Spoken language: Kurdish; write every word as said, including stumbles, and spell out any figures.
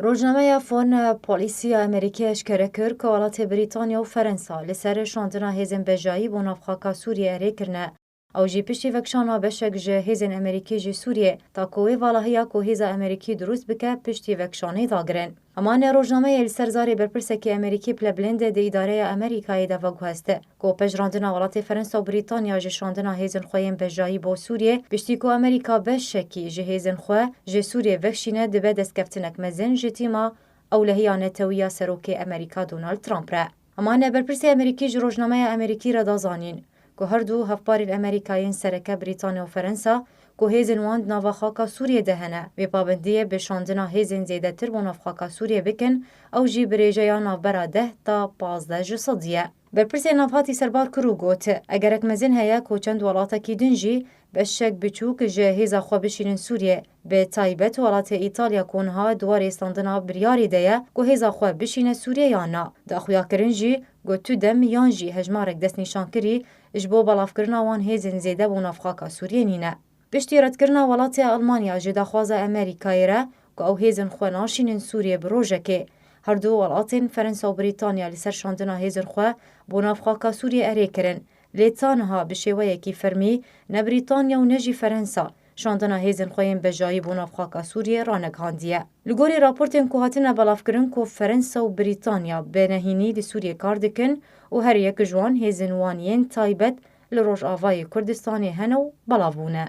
Rojnameya Foreign Policy ya Amerîkî eşkere kir ku welatê Brîtanya û Ferensa li ser şandina hêzên bejayî bo navxaka Sûriyê erê kirine. Ew jî piştî vekişana beşek ji hêzên Amerîkî ji Sûriyê, ta ku wê valahiya ku hêza Amerîkî dirûst bike, piştî vekişanê dagirin. Emane rojnameyê li ser zarê berpirsekî Amerîkî pilebilind di îdareya Amerîkayê de veguheste ku pejirandina welatê Ferensa û Brîtanya ji şandina hêzên xwe yên bejayî bo Sûriyê, piştî ku Amerîka beşekî ji hêzên xwe ji Sûriyê vekişîne, dibe destkeftinek mezin ji tîma ewlehiya netewî ya Serokê Amerîka Donald Trump re. Emane berpirsê Amerîkî ji rojnameya Amerîkî re da zanîn ku her du hevparên Amerîka yên sereke Brîtanya û Ferensa ku hêzên wan di nava xaka Sûriyê de hene, vê pabendiyê bi şandina hêzên zêdetir bo navxaka Sûriyê bikin, ew jî bi rêjeya navbera deh ta pazdeh ji sedî ye. Berpirsê navhatî serbar kir û got, egerek mezin heye ku çend welatekî din jî beşek biçûk ji hêza xwe bişînin Sûriyê, bi taybet welatê Îtalya ku niha di warê standina biryarê de ye ku hêza xwe bişîne Sûriyê yan na. Da xuyakirin jî got tu dem yan jî hejmarek destnîşankirî ji bo belavkirina wan hêzên zêde bo navxaka Sûriyê nîne. Piştî redkirina welatê Almanya ji daxwaza Amerîkayê re ku ew hêzên xwe naşînin Sûriyê bi rojekê, her du welatên Ferensa û Brîtanya li ser şandina hêzên xwe bo navxaka Sûriyê erê kirin. Lê ta niha bi şêweyekî fermî ne Brîtanya û ne jî Ferensa şandina hêzên xwe yên bejayî bo navxaka Sûriyê ranegihandiye. Li gorî raportên ku hatine belavkirin ku Ferensa û Brîtanya bi nehînî li Sûriyê kar dikin û her yek ji wan hêzên wan yên taybet li Rojavayê Kurdistanê hene û belav bûne.